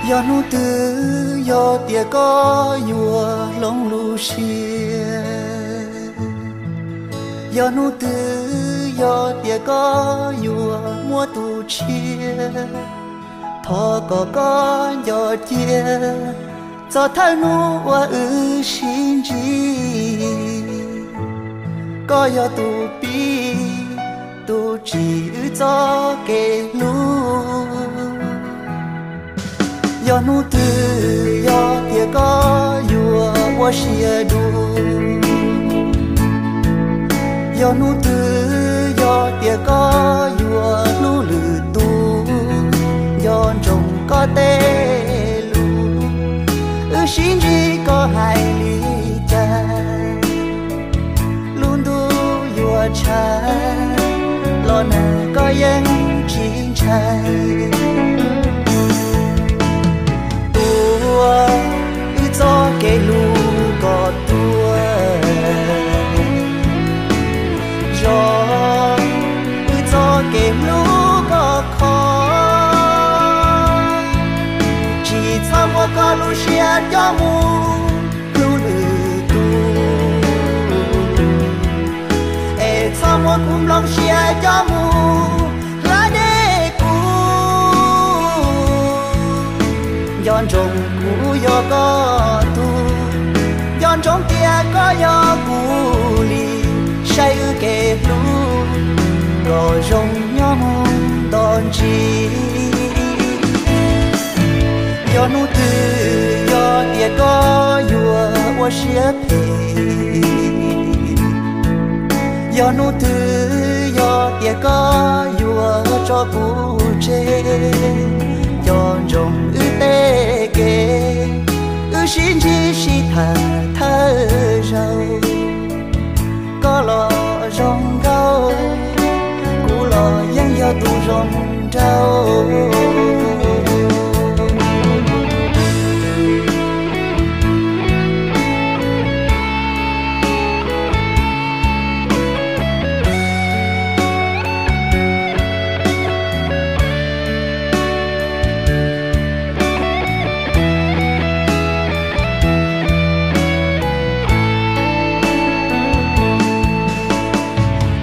Yog hnub twg yog tias koj yuav hloov lub siab, yog hnub twg yog tias koj yuav muaj tus tshiab, thov kom koj nco cia txog thawj hnub uas wb sib ntsib. Koj yog tus pib, tus tsim wb txoj kev hlub. Yog hnub twg yog tias koj yuav ua siab dub, yog hnub twg yog tias koj yuav hlub lwm tus, nco ntsoov koj tej lus, wb sib ntsib koj hais li cas. Lub ntuj yuav tshav los nag koj yeej tsis ntshai. Tuav wb txoj kev hlub kom tuag, zov wb txoj kev hlub kom kho. Tsis txhob muab koj lub siab coj mus hlub lwm tus, es txhob muab kuv nplooj siab coj mus hlab deb kuv. Nco ntsoov kuv yog koj tug, nco ntsoov tias koj yog kuv li, saib wb kev hlub kom zoo nyob mus nto ntsis. Yog hnub twg yog tias koj yuav ua siab phem, yog hnub twg yog tias koj yuav tso kuv tseg, nco ntsoov wb tej kev, wb sib ntsib sib tham thawj zaug. Koj los zoo nkauj, kuv los yeej yog tus zoo nraug.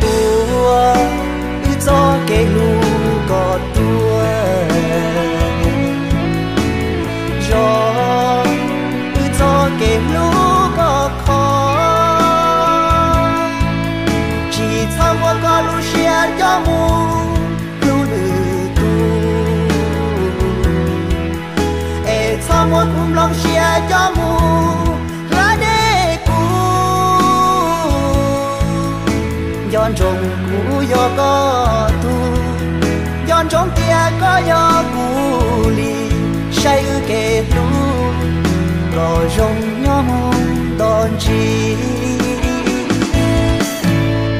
Tuav wb txoj kev hlub kom tuag, zov wb txoj kev hlub kom kho. Tsis txhob muab koj lub siab coj mus hlub lwm tus, es txhob muab kuv nplooj siab coj mus hlab deb kuv. Nco ntsoov kuv yog koj tug, nco ntsoov tias koj yog kuv li, saib wb kev hlub kom zoo nyob mus nto ntsis.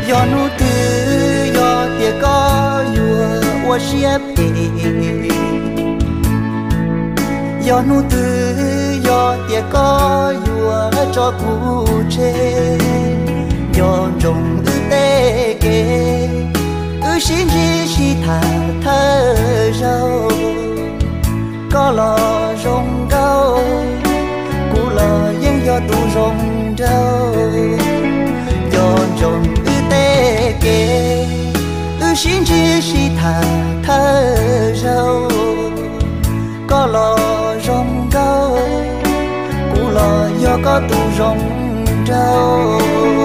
Yog hnub twg yog tias koj yuav ua siab phem, yog hnub twg yog tias koj yuav tso kuv tseg, nco ntsoov wb tej kev, wb sib ntsib sib tham thawj zaug. Koj los zoo nkauj, kuv los yeej yog tus zoo nraug. Nco ntsoov wb tej kev, wb sib ntsib sib tham thawj zaug. Koj los zoo nkauj, kuv los yog koj tus zoo nraug.